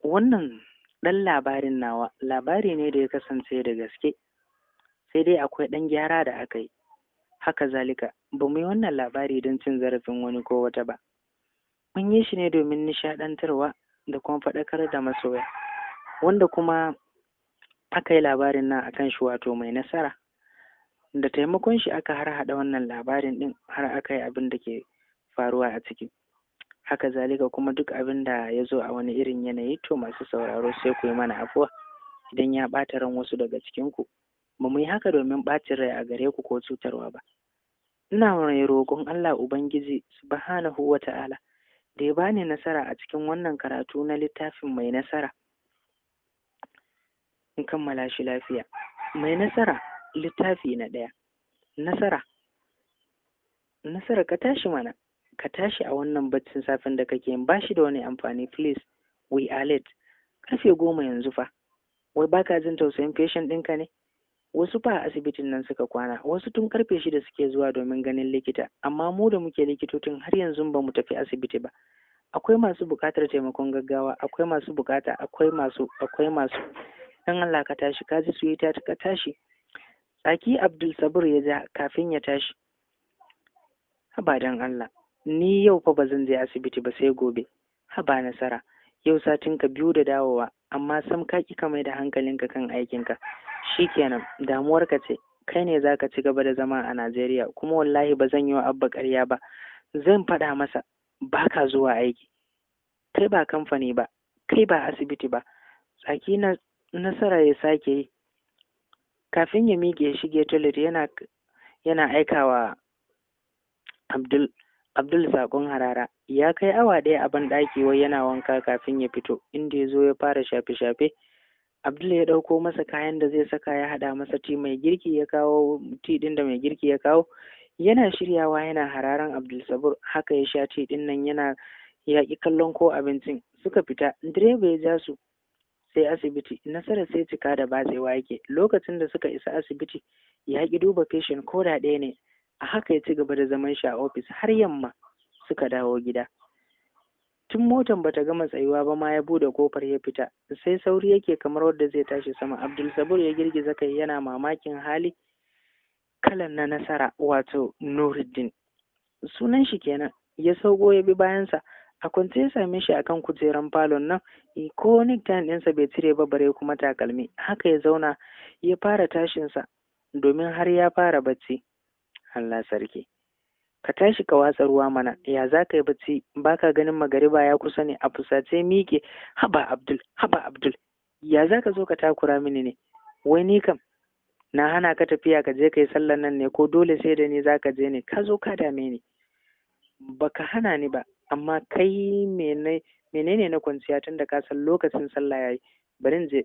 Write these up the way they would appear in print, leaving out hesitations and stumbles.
Wannan ɗan labarin nawa labari ne da ya kasance da gaske, sai dai akwai ɗan gyara da aka yi. Haka zalika, ba mu yi wannan labari don cin zarafin wani ko wata ba. Mun yi shi ne domin nishaɗantarwa da kuma faɗakar da masoya. Wanda kuma aka yi labarin nan akan shi, wato Mai Nasara. Da taimakon shi aka harhaɗa wannan labarin ɗin har aka yi abin da ke faruwa a ciki. Haka zalika kuma duk abin da ya zo a wani irin yanayi, to masu sauraro sai ku yi mana afuwa idan ya ɓata ran wasu daga cikinku. Ba mu yi haka domin ɓacin rai a gare ku ko cutarwa ba. Ina mai roƙon Allah Ubangiji Subhanahu wa Ta'ala da ya bani nasara a cikin wannan karatu na littafin Mai Nasara, in kammala shi lafiya. Mai Nasara, littafi na ɗaya. Nasara, Nasara, ka tashi mana, ka tashi a wannan baccin safen da kake yin ba shi da wani amfani. Please, we are late. Karfe 10 yanzu fa. Wai baka jin tausayin patient ɗinka ne? Wasu fa a asibitin nan suka kwana, wasu tun karfe 6 suke zuwa domin ganin likita, amma mu da muke likitocin har yanzu ba mu tafi asibiti ba. Akwai masu buƙatar taimakon gaggawa, akwai masu buƙata, akwai masu, akwai masu. Dan Allah ka tashi, ka ji, sweetheart, ka tashi. Tsaki Abdul Sabur ya ja kafin ya tashi. Haba dan Allah, ni yau fa ba zan je asibiti ba sai gobe. Haba Nasara, yau satin ka 2 da dawowa, amma sam ka ki ka mai da hankalinka kan aikinka. Shikenan, damuwarka ce, kai ne zaka ci gaba da zama a Najeriya, kuma wallahi ba zan yi wa Abba ƙarya ba. Zan faɗa masa baka zuwa aiki. Kai ba kamfani ba, kai ba asibiti ba. Tsaki na Nasara ya sake yi kafin ya miƙe ya shige toilet yana aikawa Abdul saƙon harara. Ya kai awa 1 a banɗaki wai yana wanka kafin ya fito, inda ya zo ya fara shafe-shafe. Abdul ya ɗauko masa kayan da zai saka, ya haɗa masa tea mai girki ya kawo, tea ɗin da mai girki ya kawo. Yana shiryawa yana hararan Abdul Sabur, haka ya sha tea ɗin nan yana yaƙi kallon ko abincin. Suka fita, direba ya ja su sai asibiti. Nasara sai cika da batsewa yake. Lokacin da suka isa asibiti, ya ƙi duba patient ko da ɗaya ne. A haka ya ci gaba da zaman shi a ofis har yamma suka dawo gida. Tun motan bata gama tsayuwa ba ma ya bude kofar ya fita, sai sauri yake kamar wanda zai tashi sama. Abdul Sabur ya girgiza kai yana mamakin hali kalan na Nasara, wato Nuruddin sunan shi kenan. Ya sauko ya bi bayansa. A kwance ya same shi akan kujeran falon nan, ko necktie ɗinsa bai cire ba bare kuma takalmi. Haka ya zauna ya fara tashinsa domin har ya fara bacci. Allah sarki, ka tashi ka watsa ruwa mana, ya za ka yi bacci baka ganin magariba ya kusa ne? A fusace miƙe. Haba Abdul, haba Abdul, ya za ka zo ka takura mini ne? Wai ni kam na hana ka tafiya ka je ka yi sallan nan ne, ko dole sai da ni za ka je ne? Ka zo ka dame ni. Baka hana ni ba, amma kai menene na kwanciya tun da ka san lokacin sallah yayi? Bari in je,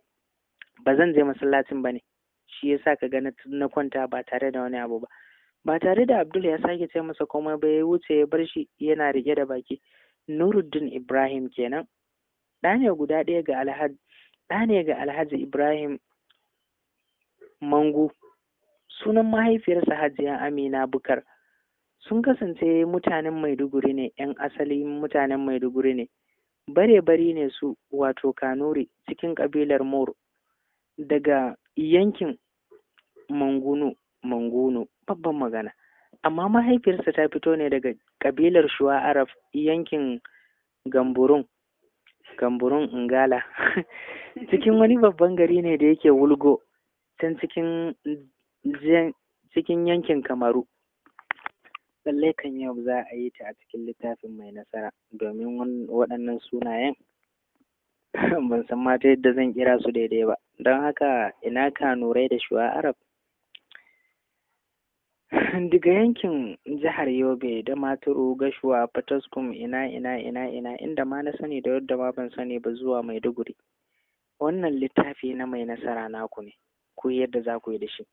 ba zan je masallacin ba ne, shi yasa ka ga na kwanta ba tare da wani abu ba. Ba tare da Abdul ya sake ce masa komai ba, ya wuce ya bar shi yana rike da baki. Nuruddin Ibrahim kenan, ɗa ne guda ɗaya ga Alhaji, ɗa ne ga Alhaji Ibrahim Mangu. Sunan mahaifiyarsa Hajiya Amina Bukar. Sun kasance mutanen Maiduguri ne, 'yan asalin mutanen Maiduguri ne. Bare-bari ne su, wato Kanuri, cikin ƙabilar Mor daga yankin Mangunu. Mangunu, babban magana. Amma mahaifiyarsa ta fito ne daga ƙabilar Shuwa Arab, yankin Gamburun Ngala, cikin wani babban gari ne da yake Wulgo, can cikin yankin Kamaru. Lallai kan yau za a yi ta a cikin littafin Mai Nasara, domin waɗannan sunayen ban san ma ta yadda zan kira su daidai ba. Don haka ina Kanurai da Shuwa Arab daga yankin jihar Yobe da Maturu, Gashuwa, Fataskum, ina ina ina ina inda ma na sani da yadda ma ban sani ba, zuwa Maiduguri. Wannan littafi na Mai Nasara naku ne, ku yadda za ku yi da shi.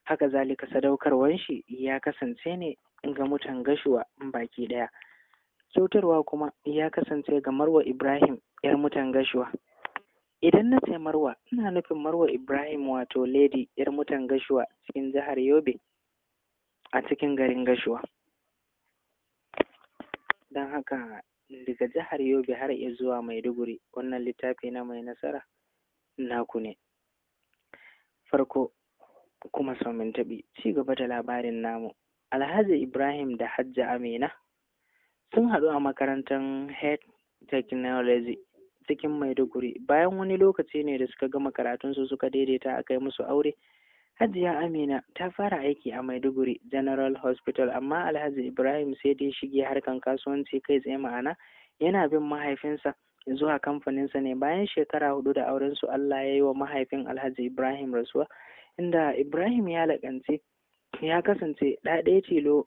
Haka zalika sadaukarwan shi ya kasance ne ga mutan Gashuwa baki ɗaya. Kyautarwa kuma ya kasance ga Marwa Ibrahim, 'yar mutan Gashuwa. Idan na ce Marwa, ina nufin Marwa Ibrahim, wato Lady, 'yar mutan Gashuwa cikin jihar Yobe, a cikin garin Gashuwa. Don haka daga jihar Yobe har zuwa Maiduguri. Wannan littafi na Mai Nasara naku ne. Farko kuma somin taɓi, ci gaba da labarin namu. Alhaji Ibrahim da Hajja Amina sun haɗu a makarantar Head Technology cikin Maiduguri. Bayan wani lokaci ne da suka gama karatunsu suka daidaita aka yi musu aure. Hajiya Amina ta fara aiki a Maiduguri General Hospital, amma Alhaji Ibrahim sai dai shige harkan kasuwanci kai tsaye, ma'ana yana bin mahaifinsa zuwa kamfaninsa ne. Bayan shekara 4 da aurensu, Allah ya yi wa mahaifin Alhaji Ibrahim rasuwa, inda Ibrahim ya laƙance ya kasance ɗa ɗaya tilo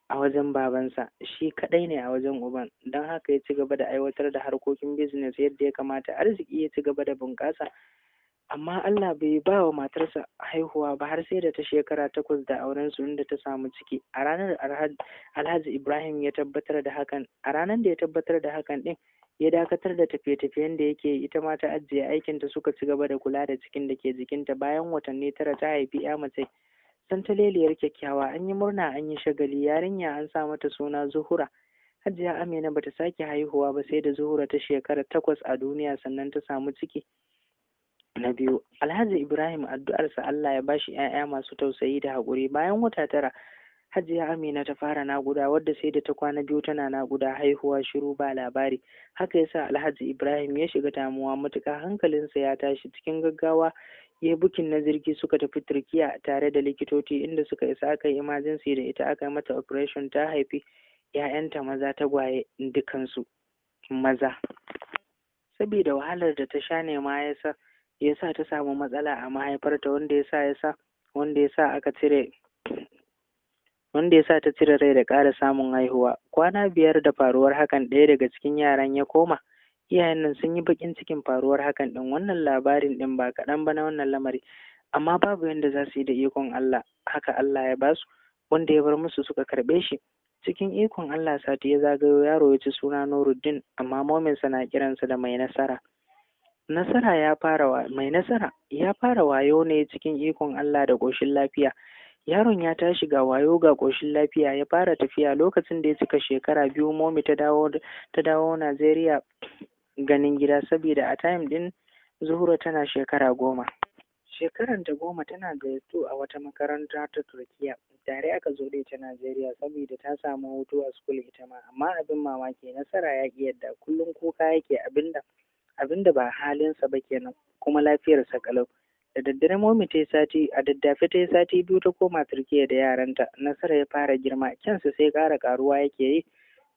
a wajen babansa, shi kaɗai ne a wajen uban, don haka ya ci gaba da aiwatar da harkokin business yadda ya kamata. Arziki ya ci gaba da bunƙasa, amma Allah bai ba wa matarsa haihuwa ba har sai da ta shekara 8 da aurensu, inda ta samu ciki. A ranar Alhaji Ibrahim ya tabbatar da hakan, a ranar da ya tabbatar da hakan ɗin, ya dakatar da tafiye-tafiyen da yake. Ita ma ta ajiye aikinta, suka ci gaba da kula da cikin da ke jikinta. Bayan watanni 9 ta haifi ya mace santaleliyar kyakkyawa. An yi murna, an yi shagali. Yarinya an sa mata suna Zuhura. Hajiya Amina bata sake haihuwa ba sai da Zuhura ta shekara 8 a duniya, sannan ta samu ciki na biyu. Alhaji Ibrahim addu'arsa Allah ya bashi 'ya'ya masu tausayi da haƙuri. Bayan wata 9 Hajiya Amina ta fara naƙuda, wadda sai da ta kwana 2 tana naƙuda, haihuwa shiru ba labari. Haka yasa Alhaji Ibrahim ya shiga damuwa matuƙa, hankalinsa ya tashi. Cikin gaggawa ya bukin na jirgi suka tafi Turkiya tare da likitoci, inda suka isa aka yi emergency da ita, aka yi mata operation. Ta haifi 'ya'yanta maza tagwaye, dukansu maza. Saboda wahalar da ta sha ne ma yasa ta samu matsala a mahaifarta, wanda yasa aka cire wanda yasa ta cire rai da ƙara samun haihuwa. Kwana 5 da faruwar hakan, ɗaya daga cikin yaran ya koma. Iyayen nan sun yi baƙin cikin faruwar hakan ɗin. Wannan labarin ɗin ba kaɗan ba na wannan lamari, amma babu yanda za su yi da ikon Allah. Haka Allah ya basu, wanda ya bar musu suka karɓe shi. Cikin ikon Allah sati ya zagayo, yaro ya ci suna Nuruddin, amma mominsa na kiransa da Mai Nasara. Nasara ya fara Mai Nasara ya fara wayo ne cikin ikon Allah da ƙoshin lafiya. Yaron ya tashi ga wayo ga ƙoshin lafiya, ya fara tafiya. Lokacin da ya cika shekara 2, momi ta dawo Najeriya ganin gida, saboda a time ɗin Zuhura tana shekara 10. Shekaranta 10 tana grade 2 a wata makaranta ta Turkiya. Tare aka zo da ita Najeriya saboda ta samu hutu a school ita ma. Amma abin mamaki, Nasara ya ƙi yadda, kullum kuka yake, abinda ba halinsa ba kenan, kuma lafiyarsa ƙalau. Da daddare momi ta yi sati a daddafe ta yi sati 2 ta koma Turkiya da yaranta. Nasara ya fara girma, kyansa sai ƙara ƙaruwa yake yi.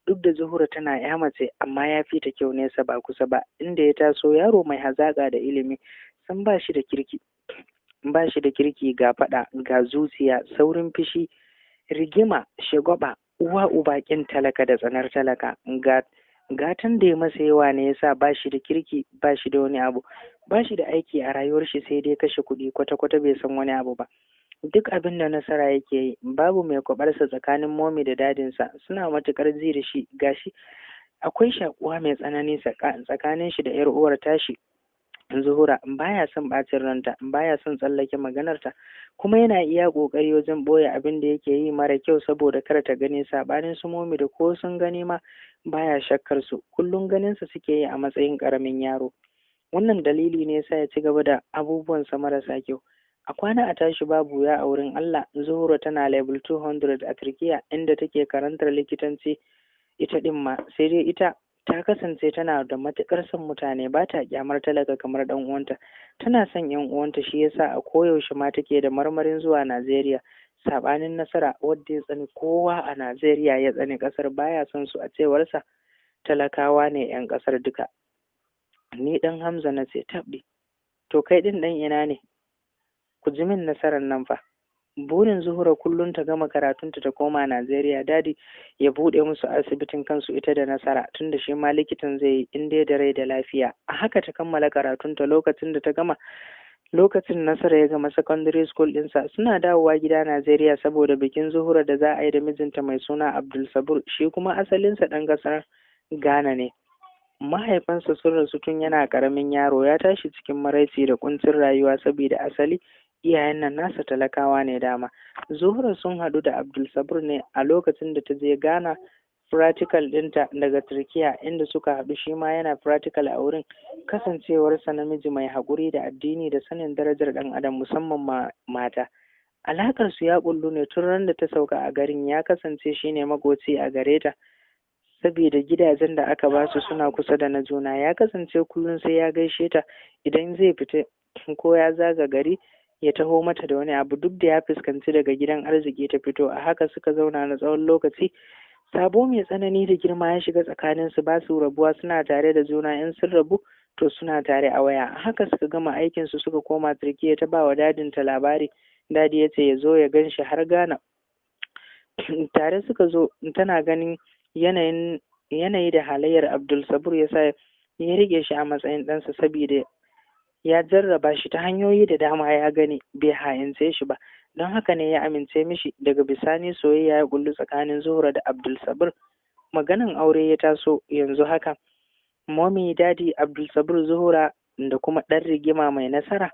Duk da Zuhura tana ya mace, amma ya fi ta kyau nesa ba kusa ba. Inda ya taso yaro mai hazaƙa da ilimi, san ba shi da kirki, ba shi da kirki, ga faɗa, ga zuciya, saurin fishi, rigima, shagwaba, uwa uba ƙin talaka da tsanar talaka. Ga gatan da ya masa yawa ne yasa ba shi da kirki, ba shi da wani abu, ba shi da aiki a rayuwar shi sai dai kashe kuɗi, kwata-kwata bai san wani abu ba. Duk abin da Nasara yake yi, babu mai kwabarsa tsakanin momi da dadinsa, suna matuƙar ji da shi. Gashi akwai shakuwa mai tsanani tsakanin shi da 'yar uwar tashi Zuhura. Baya son ɓacin ranta, baya son tsallake maganarta, kuma yana iya ƙoƙari wajen ɓoye abin da yake yi mara kyau saboda kar ta gani. Saɓanin su momi da ko sun gani ma baya shakkar su, kullum ganinsa suke yi a matsayin ƙaramin yaro. Wannan dalili ne yasa ya ci gaba da abubuwansa marasa kyau. A kwana a tashi babu ya a wurin Allah, Zuhura tana level 200 a Turkiya, inda take karantar likitanci ita ɗin ma, sai dai ita ta kasance tana da matuƙar son mutane, ba ta ƙyamar talaka kamar ɗan uwanta. Tana son ƴan uwanta, shi yasa a koyaushe ma take da marmarin zuwa Najeriya. Saɓanin Nasara, wadda ya tsani kowa a Najeriya, ya tsani ƙasar, baya son su, a cewarsa talakawa ne ƴan ƙasar duka. Ni ɗan Hamza na ce, tabɗi, to kai ɗin ɗan ina ne? Ku ji min Nasarar nan fa. Burin Zuhura kullum ta gama karatunta ta koma Najeriya, dadi ya buɗe musu asibitin kansu ita da Nasara, tunda shi ma likitan zai yi in dai da rai da lafiya. A haka ta kammala karatunta. Lokacin da ta gama, lokacin Nasara ya gama secondary school ɗinsa, suna dawowa gida Najeriya saboda bikin Zuhura da za a yi da mijinta mai suna Abdul Sabur. Shi kuma asalinsa ɗan ƙasar Ghana ne. Mahaifansa sun rasu tun yana ƙaramin yaro, ya tashi cikin maraici da ƙuncin rayuwa saboda asali iyayen nan nasa talakawa ne dama. Zuhura sun haɗu da Abdul Sabur ne a lokacin da ta je Ghana practical ɗinta daga Turkiya inda suka haɗu, shi ma yana practical a wurin. Kasancewarsa namiji mai haƙuri da addini da sanin darajar ɗan adam, musamman ma mata. Alaƙar su ya ƙullu ne tun ran da ta sauka a garin. Ya kasance shine maƙoci a gare ta, saboda gidajen da aka basu suna kusa da na juna. Ya kasance kullum sai ya gaishe ta idan zai fita ko ya zaga gari, ya taho mata da wani abu, duk da ya fuskanci daga gidan arziki ta fito. A haka suka zauna na tsawon lokaci. Sabo mai tsanani da girma ya shiga tsakaninsu, ba su rabuwa, suna tare da juna. In sun rabu to suna tare a waya. A haka suka gama aikinsu suka koma Turkiya. Ta ba wa dadinta labari. Dadi ya ce ya zo ya gan shi har Ghana. Tare suka zo. Tana ganin yanayin yanayi da halayyar Abdul Sabur ya sa ya rike shi a matsayin ɗansa, saboda ya jarraba shi ta hanyoyi da dama, ya gani bai ha'ince shi ba, don haka ne ya amince mishi. Daga bisani soyayya ya kullu tsakanin Zuhura da Abdul Sabur. Maganan aure ya taso. Yanzu haka Mommy, Daddy, Abdul Sabur, Zuhura da kuma ɗan rigima mai Nasara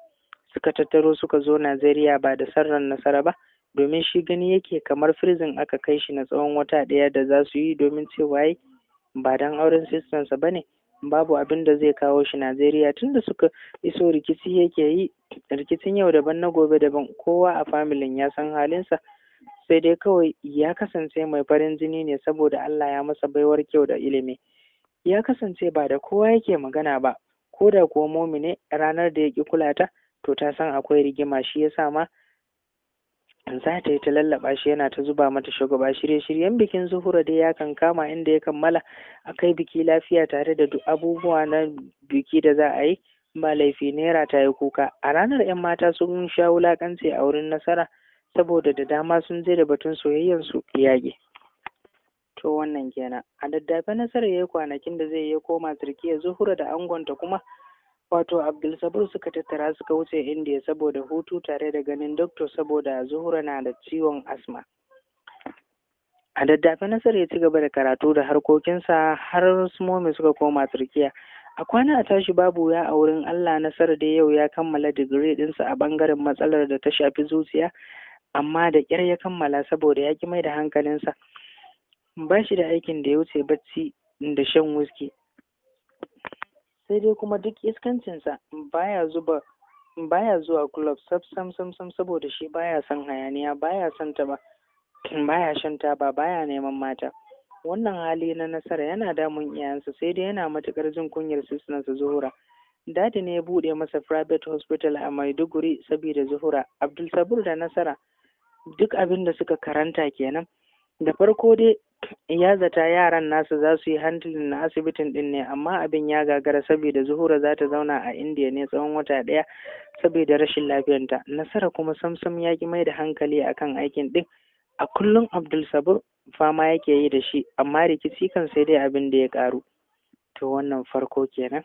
suka tattaro suka zo Najeriya, ba da sarran Nasara ba, domin shi gani yake kamar prison aka kai shi na tsawon wata ɗaya da za su yi, domin cewa ba dan auren sistansa ba ne, babu abin da zai kawo shi Najeriya. Tunda suka iso rikici yake yi, rikicin yau daban na gobe daban. Kowa a familin ya san halinsa, sai dai kawai ya kasance mai farin jini ne saboda Allah ya masa baiwar kyau da ilimi. Ya kasance ba da kowa yake magana ba, ko da kuwa Momi ne. Ranar da ya ƙi kula ta, to ta san akwai rigima, shi yasa ma za ta yi ta lallaɓa shi, yana ta zuba mata shagwaba. Shirye-shiryen bikin Zuhura dai ya kankama, inda ya kammala. A kai biki lafiya tare da duk abubuwa na biki da za a yi, ba laifi naira ta yi kuka. A ranar 'yan mata sun sha wulaƙanci a wurin Nasara, saboda da dama sun je da batun soyayyansu yaƙi. To wannan kenan. A daddafe Nasara ya yi kwanakin da zai yi koma Turkiya. Zuhura da angonta kuma, wato Abdul Sabur, suka tattara suka wuce Indiya saboda hutu tare da ganin doctor, saboda Zuhura na da ciwon asma. A daddafe Nasara ya ci gaba da karatu da harkokinsa har su Momi suka koma Turkiya. A kwana a tashi babu wuya a wurin Allah, Nasara dai yau ya kammala digiri ɗinsa a ɓangaren matsalar da ta shafi zuciya, amma da ƙyar ya kammala saboda ya ƙi mai da hankalinsa. Ba shi da aikin da ya wuce bacci da shan wuski. Sai dai kuma duk iskancinsa baya zuwa club sab sam sam sam, saboda shi baya son hayaniya, baya son taba, baya shan taba, baya neman mata. Wannan hali na Nasara yana damun iyayensa, sai dai yana matuƙar jin kunyar sistansa Zuhura. Dadi ne ya buɗe masa private hospital a Maiduguri saboda Zuhura. Abdul Sabur da Nasara duk abin da suka karanta kenan. Da farko dai ya zata yaran nasa za su yi handling na asibitin din ne, amma abin ya gagara saboda Zuhura za ta zauna a Indiya ne tsawon wata ɗaya saboda rashin lafiyarta. Nasara kuma samsam ya ki mai da hankali akan aikin din. A kullum Abdul Sabur fama yake yi da shi, amma rikici kan sai dai abin da ya karu. To wannan farko kenan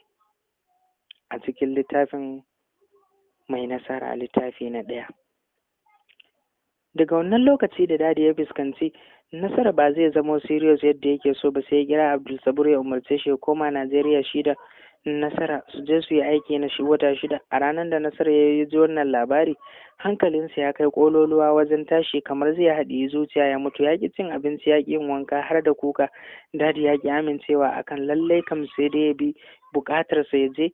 a cikin littafin Mai Nasara, littafi na ɗaya. Daga wannan lokaci da Dadi ya fuskanci Nasara ba zai zamo serious yadda yake so ba, sai ya kira Abdul Sabur ya umarce shi ya koma Najeriya, shi da Nasara su je su yi aiki na shi wata 6. A ranar da Nasara ya ji wannan labari, hankalinsa ya kai kololuwa wajen tashi, kamar zai haɗiyi zuciya ya mutu. Ya ƙi cin abinci, ya ƙi yin wanka, har da kuka. Dadi ya ƙi amincewa akan lallai kam sai dai ya bi buƙatarsa, ya je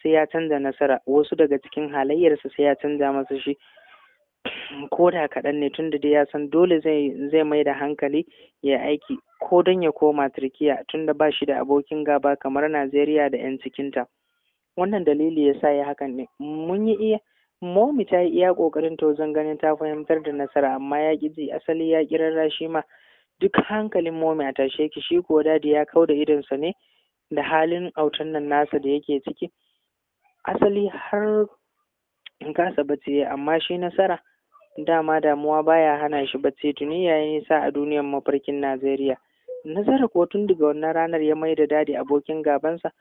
sai ya canza Nasara, wasu daga cikin halayyarsa sai ya canza masa shi ko da kaɗan ne, tunda dai ya san dole zai mai da hankali ya aiki ko don ya koma Turkiya, tunda ba shi da abokin gaba kamar Najeriya da 'yan cikinta. Wannan dalili ya sa ya hakan ne. Mun yi iya Momi ta yi iya ƙoƙarin ta wajen ganin ta fahimtar da Nasara, amma ya ƙi ji. Asali ya ƙi rarrashi ma. Duk hankalin Momi a tashe ki, shi kuwa Dadi ya kau da idonsa ne da halin autan nan nasa da yake ciki. Asali har in kasa bacci, amma shi Nasara dama damuwa baya hana shi bacci, tuni yayi nisa a duniyar mafarkin Najeriya. Nasara ko tun daga wannan ranar ya mai da Dadi abokin gabansa,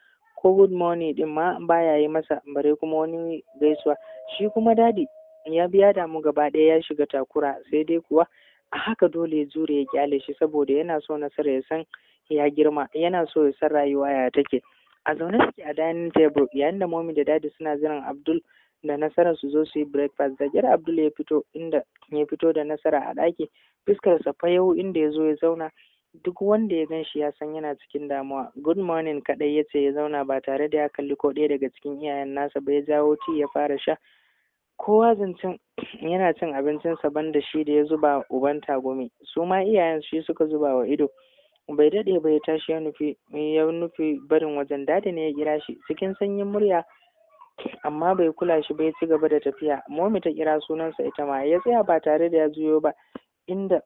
ko good morning din ma baya yi masa, bare kuma wani gaisuwa. Shi kuma Dadi ya biya damu gaba ɗaya, ya shiga takura, sai dai kuwa a haka dole ya jure ya kyale shi, saboda yana so Nasara ya san ya girma, yana so ya san rayuwa ya take. A zaune suke a dining table yayin da Momi da Dadi suna jiran Abdul da Nasara su zo su yi breakfast. Da kyar Abdul ya fito, inda ya fito da Nasara a ɗaki, fuskarsa fayau, inda ya zo ya zauna Duk wanda ya gan shi ya san yana cikin damuwa. Good morning kaɗai ya ce ya zauna ba tare da ya kalli ko ɗaya daga cikin iyayen nasa ba, ya jawo tea ya fara sha. Kowa zancen yana cin abincinsa banda shi da ya zuba uban tagumi. Su ma iyayen shi suka zuba wa ido. Bai daɗe ba ya tashi ya nufi barin wajen. Daddy ne ya kira shi cikin sanyin murya, amma bai kula shi ba, ya ci gaba da tafiya. Momi ta kira sunansa ita ma, ya tsaya ba tare da ya juyo ba, inda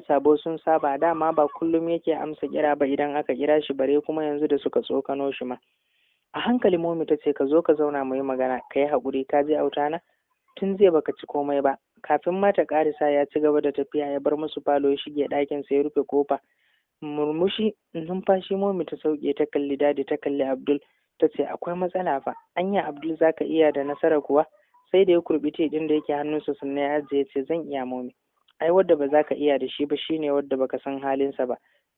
sabo sun saba dama ba kullum yake amsa kira ba idan aka kira shi, bare kuma yanzu da suka tsokano shi ma. A hankali Momi ta ce, "Ka zo ka zauna mu yi magana. Ka yi haƙuri, ka je autana, tun zai baka ci komai ba." Kafin ma ta ƙarisa ya ci gaba da tafiya, ya bar musu falo, ya shige ɗakinsa ya rufe kofa. Murmushi numfashi Momi ta sauke, ta kalli Daddy, ta kalli Abdul, ta ce, "Akwai matsala fa. Anya Abdul, zaka iya da Nasara kuwa?" Sai da ya kurbi tea ɗin da yake hannunsa sannan ya ajiye, ce, "Zan iya, Momi. Ai wadda ba za ka iya da shi ba shine wadda baka san halinsa ba.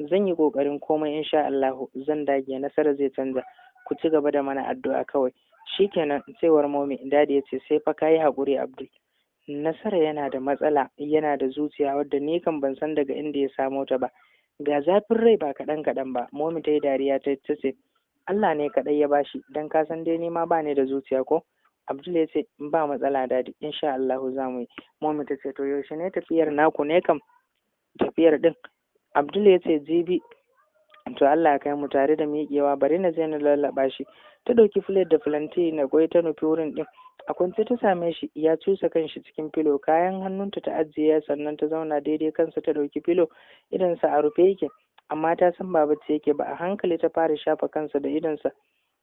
Zan yi ƙoƙarin komai, insha Allahu. Zan dage, Nasara zai canza. Ku ci gaba da mana addu'a kawai." "Shikenan," cewar Momi. Daddy ya ce, "Sai fa kayi haƙuri, Abdul. Nasara yana da matsala, yana da zuciya wadda ni kan ban san daga inda ya samo ta ba. Ga zafin rai ba kaɗan kaɗan ba." Momi ta yi dariya, ta ce, "Allah ne kaɗai ya bashi, dan ka san dai ni ma ba ni da zuciya ko?" Abdul ya ce, "Ba matsala, Daddy, insha Allahu za mu yi." Momi ta ce, "To yaushe ne tafiyar naku ne kam, tafiyar din?" Abdul ya ce, "Jibi." "To Allah ya kai mu." Tare da miƙewa, "Bari na je na lallaɓa shi." Ta ɗauki plate da faranti na kwai, ta nufi wurin ɗin. A kwance ta same shi, ya cusa kanshi cikin filo. Kayan hannunta ta ajiye, sannan ta zauna daidai kansa, ta ɗauki filo. Idonsa a rufe yake, amma ta san ba bacci yake ba. A hankali ta fara shafa kansa da idonsa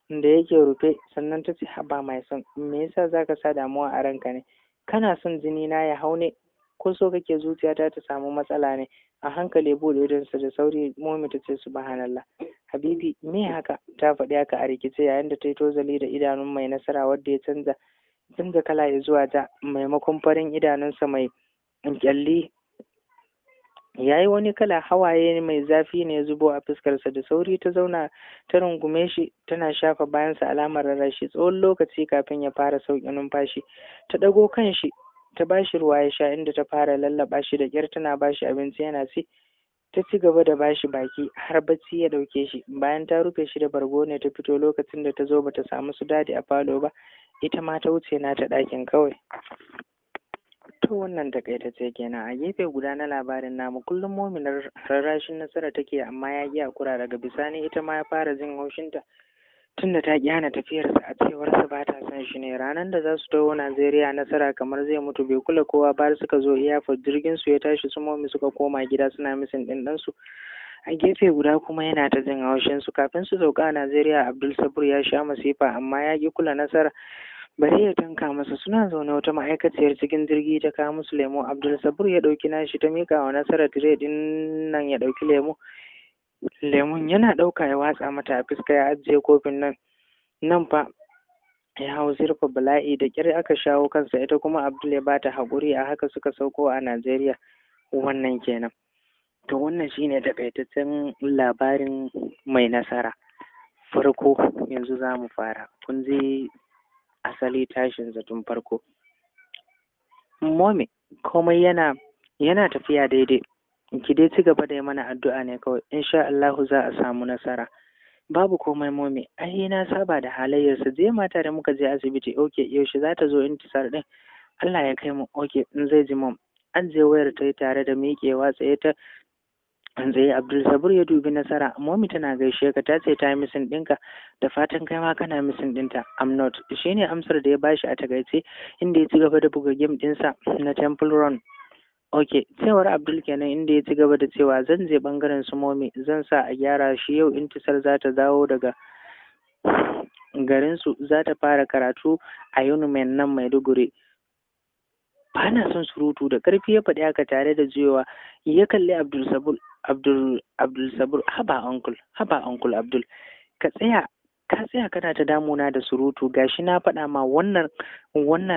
da yake rufe, sannan ta ce, "Haba mai son, me yasa zaka sa damuwa a ranka ne? Kana son jini na ya hau ne, ko so kake zuciyata ta samu matsala ne?" A hankali buɗe idonsa da sauri. Momi ta ce, "Subhanallah, habibi, me haka?" Ta faɗi haka a rikice, yayin da ta yi tozali da idanun Mai Nasara wadda ya canza kala ya zuwa ja maimakon farin idanunsa mai kyalli. Ya yi wani kala, hawaye mai zafi ne zubo a fuskarsa. Da sauri ta zauna, ta rungume shi, tana shafa bayansa alamar rarrashi. Tsawon lokaci kafin ya fara sauƙi numfashi. Ta ɗago kan shi, ta ba shi ruwa ya sha, inda ta fara lallaɓa shi da ƙyar, tana ba shi abinci yana ci. Ta ci gaba da ba shi baki har bacci ya ɗauke shi. Bayan ta rufe shi da bargo ne ta fito. Lokacin da ta zo, bata samu su Daddy a falo ba, ita ma ta wuce nata ɗakin kawai. To wannan takaitacce kenan. A gefe guda na labarin namu, kullum Momi rarrashin Nasara take, amma ya ƙi hakura. Daga bisani ita ma ya fara jin haushinta, tunda ta ƙi hana tafiyarsa, a cewarsa ba ta son shi ne. Ranar da za su taho Najeriya, Nasara kamar zai mutu, bai kula kowa ba. Suka zo airport, jirgin su ya tashi, su Momi suka koma gida suna missing ɗin ɗansu. A gefe guda kuma yana ta jin haushin su. Kafin su sauka a Najeriya, Abdul Sabur ya sha masifa, amma ya ƙi kula Nasara bare ya tanka masa. Suna zaune, wata ma'aikaciyar cikin jirgi ta kawo musu lemo. Abdul Sabur ya ɗauki nashi, ta miƙa wa Nasara tire ɗin nan ya ɗauki lemo. Lemun yana ɗauka ya watsa mata a fuska, ya ajiye kofin nan. Nan fa ya hau zurfa bala'i, da ƙyar aka shawo kansa. Ita kuma Abdul ya bata haƙuri. A haka suka sauko a Najeriya. Wannan kenan. To wannan shine takaitaccen labarin Mai Nasara farko. Yanzu za mu fara. Kun ji asali tashin tun farko. Momi, komai yana tafiya daidai. Ki dai ci gaba da yi mana addu'a ne kawai, insha Allahu za a samu nasara. Babu komai, Momi. Ai na saba da halayyarsa. Je mata da muka je asibiti. Okay, yaushe za ta zo Intisar din? Allah ya kai mu. Okay, in zai ji mom. An je wayar ta yi tare da miƙewa tsaye ta tsaye. Abdul Sabur ya dubi Nasara. "Momi tana gaishe ka, ta ce ta yi missing ɗinka, da fatan kai ma kana missing ɗinta." "I'm not," shine amsar da ya bashi a takaice, inda ya ci gaba da buga game ɗinsa na Temple Run. "Ok," cewar Abdul kenan, inda ya ci gaba da cewa, "Zan je bangaren su Momi, zan sa a gyara shi. Yau Intisar za ta dawo daga garinsu, za ta fara karatu a Unimain nan Maiduguri." "Ba na son surutu." Da ƙarfi ya faɗi haka tare da juyowa ya kalli Abdul Sabur. Abdul Sabur, "Haba uncle, haba uncle Abdul, ka tsaya, ka tsaya, kana ta damuna da surutu. Gashi na faɗa ma, wannan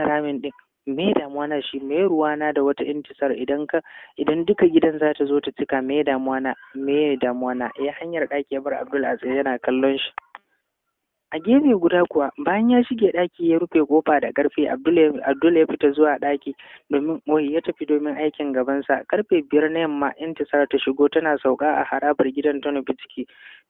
ramin ɗin, me damuwa na shi? Me ruwa na da wata Intisar? Idan duka gidan za ta zo ta cika, me damuwa na? Me damuwa na?" Ya hanyar ɗaki ya bar Abdul a tsaye yana kallon shi. A gefe guda kuwa, bayan ya shige ɗaki ya rufe kofa da ƙarfi, Abdul ya fita zuwa ɗaki domin oyi ya tafi domin aikin gabansa. Karfe 5 na yamma, Intisar ta shigo tana sauka a harabar gidan ta nufi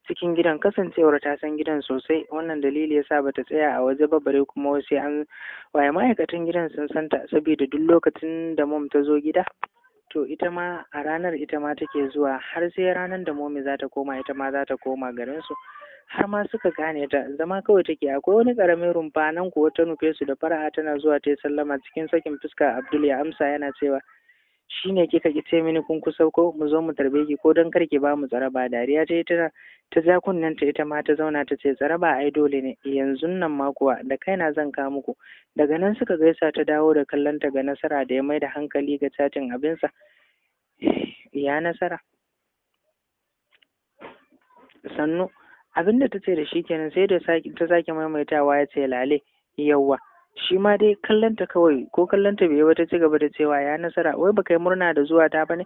cikin gidan. Kasancewar ta san gidan sosai, wannan dalili yasa bata tsaya a waje ba, bare kuma sai an waye. Ma'aikatan gidan sun santa, saboda duk lokacin da mom ta zo gida, to ita ma a ranar ita ma take zuwa, har sai ranar da momi za ta koma, ita ma za ta koma garinsu. Har ma suka gane ta, zama kawai take. Akwai wani karamin rumfa nan kuwa ta nufe su da fara'a, tana zuwa ta yi sallama cikin sakin fuska. Abdul ya amsa yana cewa, shine kika ki ce mini kun kusa ko mu zo mu tarbe ki, ko don kar ki ba mu tsaraba? Dariya ta yi tana ta ja kunnen ta, ita ma ta zauna ta ce, tsaraba ai dole ne, yanzu nan ma kuwa da kaina zan kawo muku. Daga nan suka gaisa, ta dawo da kallon ta ga Nasara da ya mai da hankali ga chatting abinsa. Ya Nasara, sannu. Abinda ta ce da shi kenan, sai da ta sake maimaitawa ya ce lale yawwa. Shi ma dai kallonta kawai, ko kallonta bai ba, ta ci gaba da cewa, ya Nasara, wai baka yi murna da zuwa ta bane?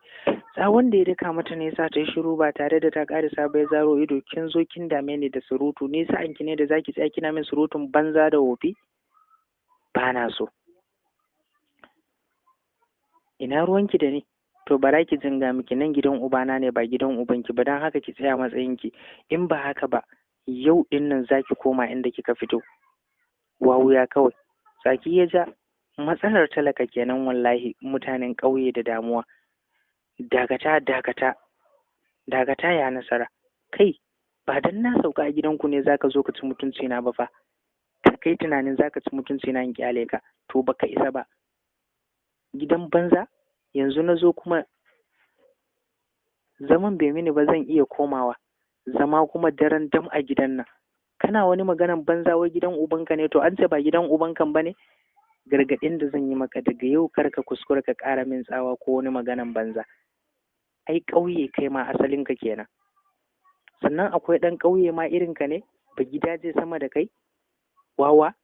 Tsawon da ya daka mata ne sa ta yi shiru ba tare da ta karisa ba. Ya zaro ido, kin zo kin dame ni da surutu, ni sa'an ki ne da zaki tsaya kina min surutun banza da wofi? Ba na so. Ina ruwanki da ni? To bara ki jinga miki, nan gidan ubana ne ba gidan ubanki ba, don haka ki tsaya matsayinki. In ba haka ba, yau din nan zaki koma inda kika fito. Wawuya kawai. Tsaki ya ja. Matsalar talaka kenan wallahi, mutanen ƙauye da damuwa. Dakata, dakata, dakata, ya Nasara. Kai, ba dan na sauka a gidanku ne zaka zo ka ci mutunci na ba fa. Kar kai tunanin zaka ci mutunci na in kyale ka, to baka isa ba. Gidan banza, yanzu na zo kuma zaman bai mini ba, zan iya komawa zama kuma daren dam a gidan nan. Kana wani maganan banza, wai gidan ubanka ne? To an ce ba gidan ubankan ba ne. Gargaɗin da zan yi maka, daga yau kar ka kuskura ka ƙara min tsawa ko wani maganan banza. Ai ƙauye kai ma asalinka kenan. Sannan akwai ɗan ƙauye ma irinka ne ba gidaje sama da kai, wawa.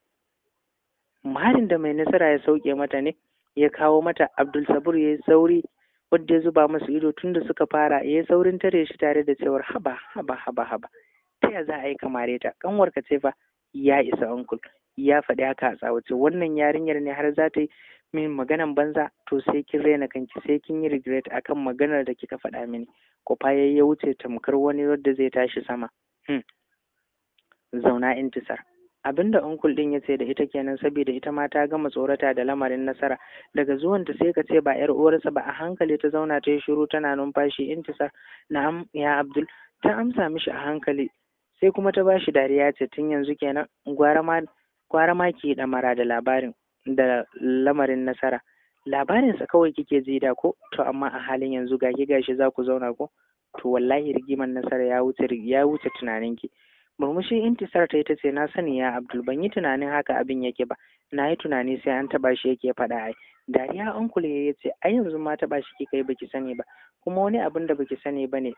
Marin da mai Nasara ya sauke mata ne ya kawo mata. Abdul Sabur ya yi sauri, wadda ya zuba masu ido tunda suka fara, ya yi saurin tare shi tare da cewar, haba, haba, haba, haba, ta ya za a yi kamare ta? Kanwarka ce fa. Ya isa, uncle. Ya faɗi haka a tsawace. Wannan yarinyar ne har za ta yi min maganan banza? To sai kin raina kanki, sai kin yi regret akan maganar da kika faɗa mini. Kofa ya wuce tamkar wani wadda zai tashi sama. Zauna Intisar. Abinda uncle din ya ce da ita kenan, saboda ita ma ta gama tsorata da lamarin Nasara daga zuwanta, sai ka ce ba yar uwarsa ba. A hankali ta zauna, ta yi shiru tana numfashi. Intisar. Na'am, ya Abdul. Ta amsa mishi a hankali, sai kuma ta bashi dariya, ce tun yanzu kenan, gwara ma ki ɗamara da labarin da lamarin Nasara. Labarinsa kawai kike ji da ko? To amma a halin yanzu ga ki gashi za ku zauna ko? To wallahi rigiman Nasara ya wuce tunaninki. Murmushi Intisar ta yi, ta ce, na sani ya Abdul, ban yi tunanin haka abin yake ba. Na yi tunani sai an taɓa shi yake faɗa ai. Dariya uncle ya ce, ai yanzu ma taɓa shi kika yi baki sani ba. Kuma wani abin da baki sani ba ne,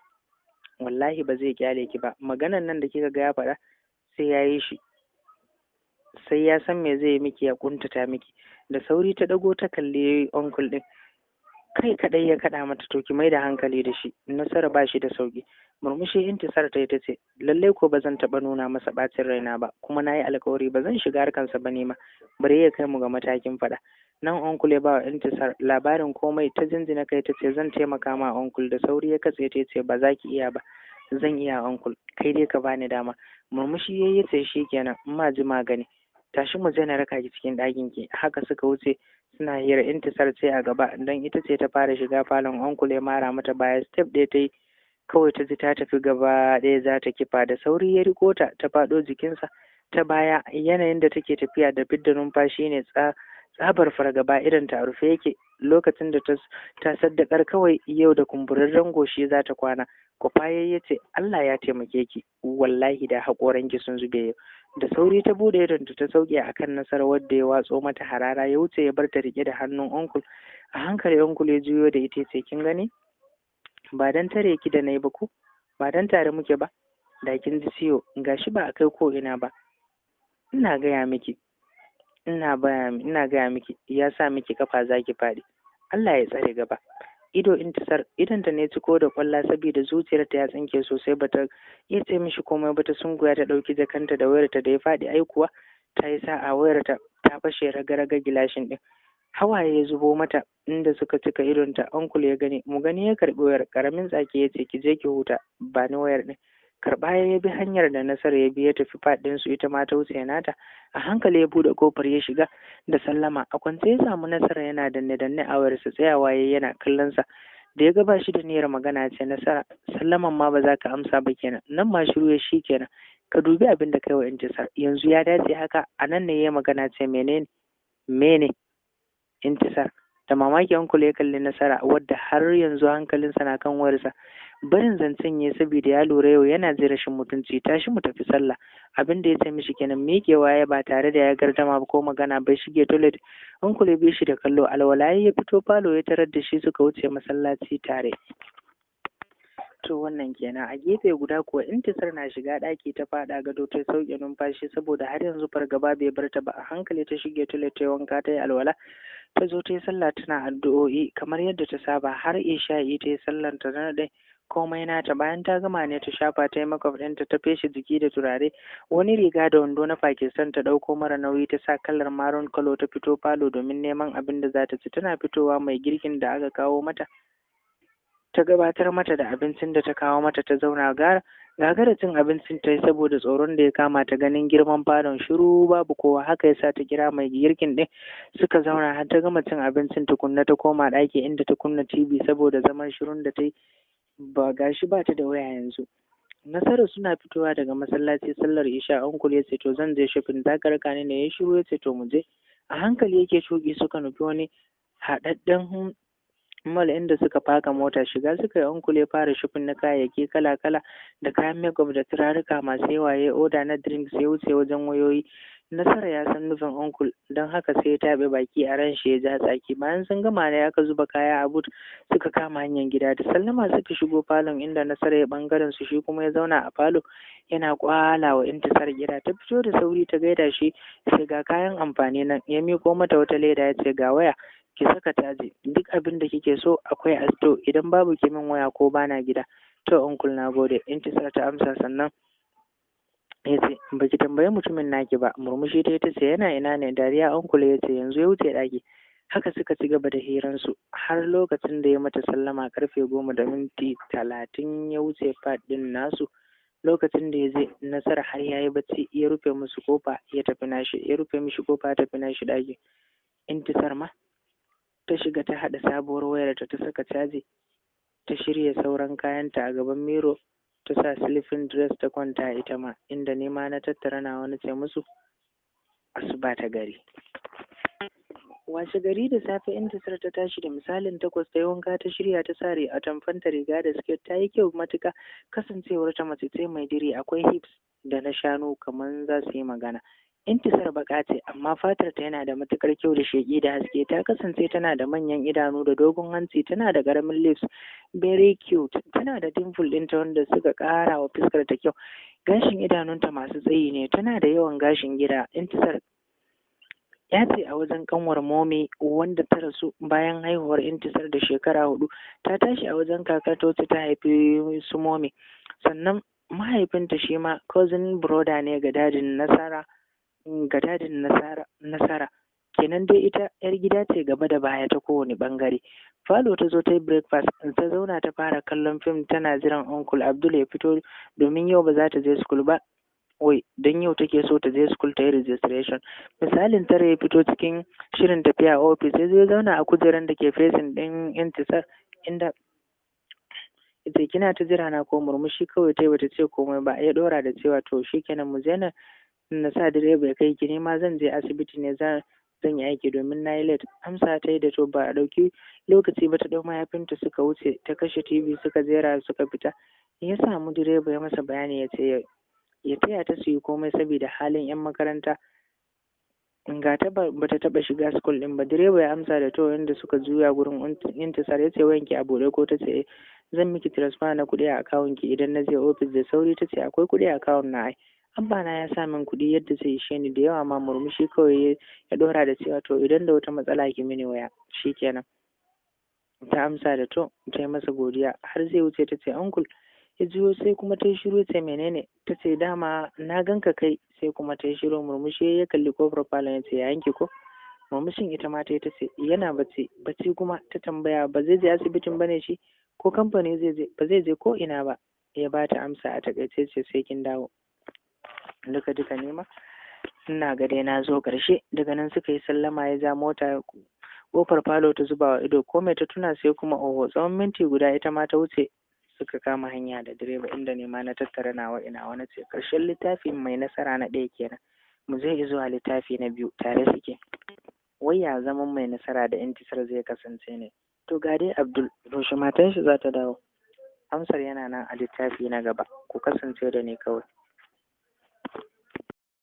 wallahi ba zai kyale ki ba. Maganan nan da kika ga ya faɗa, sai ya yi shi, sai ya san me zai yi miki ya kuntata miki. Da sauri ta ɗago ta kalli uncle ɗin. Kai kaɗai ya kaɗa mata. To ki mai da hankali da shi, Nasara ba shi da sauki. Murmushi Intisar ta yi, ta ce, lallai ko ba zan taɓa nuna masa ɓacin raina ba, kuma na yi alkawari ba zan shiga harkansa ba ne ma, bare ya kai mu ga matakin faɗa. Nan uncle ya ba wa Intisar labarin komai. Ta jinjina kai, ta ce, zan taimaka ma, uncle. Da sauri ya katse ta, ce, ba za ki iya ba. Zan iya, uncle, kai dai ka bani dama. Murmushi ya yi, ce, shi kenan, ma ji magani. Tashi mu je na raka ki cikin ɗakin ki. Haka suka wuce suna hira. Intisar ce a gaba don ita ce ta fara shiga falon. Uncle ya mara mata baya. Step ɗaya ta yi kawai ta ji ta tafi gaba ɗaya za ta kifa. Da sauri ya riko ta, ta faɗo jikinsa ta baya. Yanayin da take tafiya da fidda numfashi ne, tsabar fargaba, irin ta rufe yake lokacin da ta saddakar kawai yau da kumburarren goshi za ta kwana. Kwafa ya ce, Allah ya taimake ki, wallahi da haƙoranki sun zube yau. Da sauri ta bude idonta ta sauke akan Nasarar wadda ya watso mata harara ya wuce ya bar ta rike da hannun uncle. A hankali uncle ya juyo da ita, ce, kin gani, ba dan tare ki da nayi ba ko ba dan tare muke ba, da kin ji ciwo. Gashi ba a kai ko ina ba. Ina gaya miki, ina baya, ina gaya miki, ya sa miki kafa zaki faɗi. Allah ya tsare gaba. Ido Intisar idonta ne ciko da kwalla saboda zuciyarta ya tsinke sosai, bata iya ce mishi komai ba, ta sunguya ta ɗauki jakanta da wayarta da ya faɗi. Ai kuwa ta yi sa'a, wayarta ta fashe raga-raga gilashin ɗin. Hawaye ya zubo mata inda suka cika idonta. Uncle ya gani mu gani ya karɓi wayar, karamin tsaki ya ce, "Ki je ki huta, ba ni wayar ɗin." Karɓa ya bi hanyar da Nasara ya bi ya tafi faɗin su, ita ma ta wuce nata. A hankali ya buɗe kofar ya shiga da sallama. A kwance ya samu Nasara yana danne danne a wayarsa. Tsayawa yayi yana kallon sa, da ya ga ba shi da niyyar magana ce, "Nasara, sallaman ma ba za ka amsa ba kenan?" Nan ma shiru ya. "Shi kenan, ka dubi abin da kai wa Intisar yanzu, ya dace haka?" A nan ne ya magana ce, "Menene mene Intisar?" Da mamaki uncle ya kalli Nasara, wadda har yanzu hankalinsa na kan wayarsa. Barin zancen ya saboda ya lura yau yana jin rashin mutunci. "Tashi mu tafi sallah." Abin da ya ce mishi kenan. Miƙewa ya ba tare da ya gardama ba ko magana bai shige toilet. Uncle ya bi shi da kallo. Alwala ya fito falo ya tarar da shi, suka wuce masallaci tare. To, wannan kenan. A gefe guda kuwa, Intisar na shiga ɗaki ta faɗa gado ta sauke numfashi, saboda har yanzu fargaba bai bar ta ba. A hankali ta shige toilet, ta wanka, ta yi alwala, ta zo ta yi sallah tana addu'o'i kamar yadda ta saba har isha'i. Ta yi sallar ta na ɗai komai nata. Bayan ta gama ne ta shafa, ta yi makeup ɗinta, ta feshe jiki da turare. Wani riga da wando na Pakistan ta ɗauko mara nauyi ta sa, kalar maroon colour. Ta fito falo domin neman abin da za ta ci. Tana fitowa mai girkin da aka kawo mata ta gabatar mata da abincin da ta kawo mata. Ta zauna, gara gagara cin abincin ta yi saboda tsoron da ya kama ta ganin girman falon shiru babu kowa. Haka yasa ta kira mai girkin din suka zauna har ta gama cin abincin tukunna ta koma ɗaki, inda ta kunna TV, saboda zaman shirun da ta yi ba gashi ba ta da waya yanzu. Nasarar suna fitowa daga masallaci sallar isha, uncle ya ce, "To, zan je shopping, za ka raka ni ne?" Ya shiru, ya ce, "To, mu je." A hankali yake tuƙi suka nufi wani haɗaɗɗen mall inda suka faka mota. Shiga suka yi, uncle ya fara shopping na kayayyaki kala kala da kayan makeup da turaruka masu yawa. Ya oda na drinks, ya wuce wajen wayoyi. Nasara ya san nufin uncle, don haka sai ya taɓe baki a ran shi ya ja tsaki. Bayan sun gama ne aka zuba kaya a boot suka kama hanyar gida. Da sallama suka shigo falon, inda Nasara ya bangaren su, shi kuma ya zauna a falo yana kwala wa Intisar gida. Ta fito da sauri ta gaida shi. Sai, "Ga kayan amfani nan." Ya miko mata wata leda ya ce, "Ga waya ki saka caji, duk abin da kike so akwai a store, idan babu ki min waya ko bana gida." "To uncle, na gode," Intisar ta amsa. Sannan ya ce, "Baki tambayi mutumin naki ba?" Murmushi ta ce, "Yana ina ne?" Dariya uncle ya ce, "Yanzu ya wuce ɗaki." Haka suka ci gaba da hiransu har lokacin da ya mata sallama 10:30 ya wuce fat ɗin nasu. Lokacin da ya je, Nasara har ya yi bacci. Ya rufe musu kofa ya tafi nashi, ya rufe mishi kofa ya tafi nashi ɗaki. Intisar ma ta shiga ta haɗa sabuwar wayarta, ta saka caji, ta shirya sauran kayanta a gaban mirror, ta sa sleeping dress ta kwanta ita ma, inda ni ma na tattara nawa na ce musu asuba ta gari. Washe gari da safe Intisar ta tashi da misalin 8, ta yi wanka, ta shirya, ta sare a tamfanta riga da skirt. Ta yi kyau matuka kasancewar ta mace ce mai diri, akwai hips da na shanu kamar za su yi magana. Intisar baka ce, amma fatar ta yana da matukar kyau da sheƙi da haske. Ta kasance tana da manyan idanu da dogon hanci, tana da ƙaramin lips, very cute. Tana da dimple ɗinta wanda suka ƙara wa fuskar ta kyau. Gashin idanunta masu tsayi ne, tana da yawan gashin gira. Intisar ya ce a wajen kanwar Momi wanda ta rasu bayan haihuwar Intisar da shekara 4. Ta tashi a wajen kakar ta wacce ta haifi su Momi. Sannan mahaifinta shi ma cousin brother ne ga dadin Nasara, ga dadin Nasara. Nasara kenan dai ita yar gida ce gaba da baya ta kowane bangare. Falo ta zo ta yi breakfast, ta zauna ta fara kallon fim tana jiran Uncle Abdul ya fito, domin yau ba za ta je school ba. Wai don yau take so ta je school ta yi registration. Misalin 9 ya fito cikin shirin tafiya ofis. Ya zo ya zauna a kujerar da ke facing ɗin Intisar, inda ita, "Kina ta jira na ko?" Murmushi kawai ta, bata ce komai ba. Ya ɗora da cewa, "To shikenan, mu je na na sa direba ya kai ki, ni ma zan je asibiti ne zan yi aiki domin na yi late." Amsa ta yi da to. Ba a ɗauki lokaci ba ta ɗau mayafinta suka wuce. Ta kashe TV suka jera suka fita. Ya samu direba ya masa bayani, ya ce ya taya ta su yi komai saboda halin 'yan makaranta, ga ta bata taɓa shiga school ɗin ba. Direba ya amsa da to, inda suka juya gurin Intisar ya ce, "Wayanki a buɗe ko?" Ta ce, "Zan miki transfer na kuɗi a akawun ki idan na je ofis." Da sauri ta ce, "Akwai kuɗi a akawun na ai, abba na ya sa min kuɗi yadda zai ishe ni da yawa ma." Murmushi kawai ya ɗora da cewa, "To, idan da wata matsala ki mini waya." Shikenan. Ta amsa da to. Ta yi masa godiya har zai wuce ta ce uncle. Ya juyo sai kuma ta yi shiru. Ce menene? Ta ce dama na ganka kai. Sai kuma ta yi shiru. Murmushi ya kalli kofar falon ya ce yayanki ko? Murmushin ita ma ta yi ta ce yana bacci. Bacci kuma? Ta tambaya. Ba zai je asibitin bane shi ko kamfani zai je? Ba zai je ko ina ba, ya ba ta amsa a takaice. Ce sai kin dawo. Duka duka ne ma ina ga dai na zo ƙarshe. Daga nan suka yi sallama, ya ja mota kofar falo. Ta zuba wa ido ko mai ta tuna, sai kuma oho. Tsawon minti guda ita ma ta wuce, suka kama hanya da direba, inda ne ma na tattara nawa ina wani ce ƙarshen littafin Mai Nasara na ɗaya kenan. Mu zai zuwa littafi na biyu, tare suke. Wai ya zaman Mai Nasara da Intisar zai kasance ne? To ga dai Abdul, yaushe matan shi za ta dawo? Amsar yana nan a littafi na gaba. Ku kasance da ni kawai.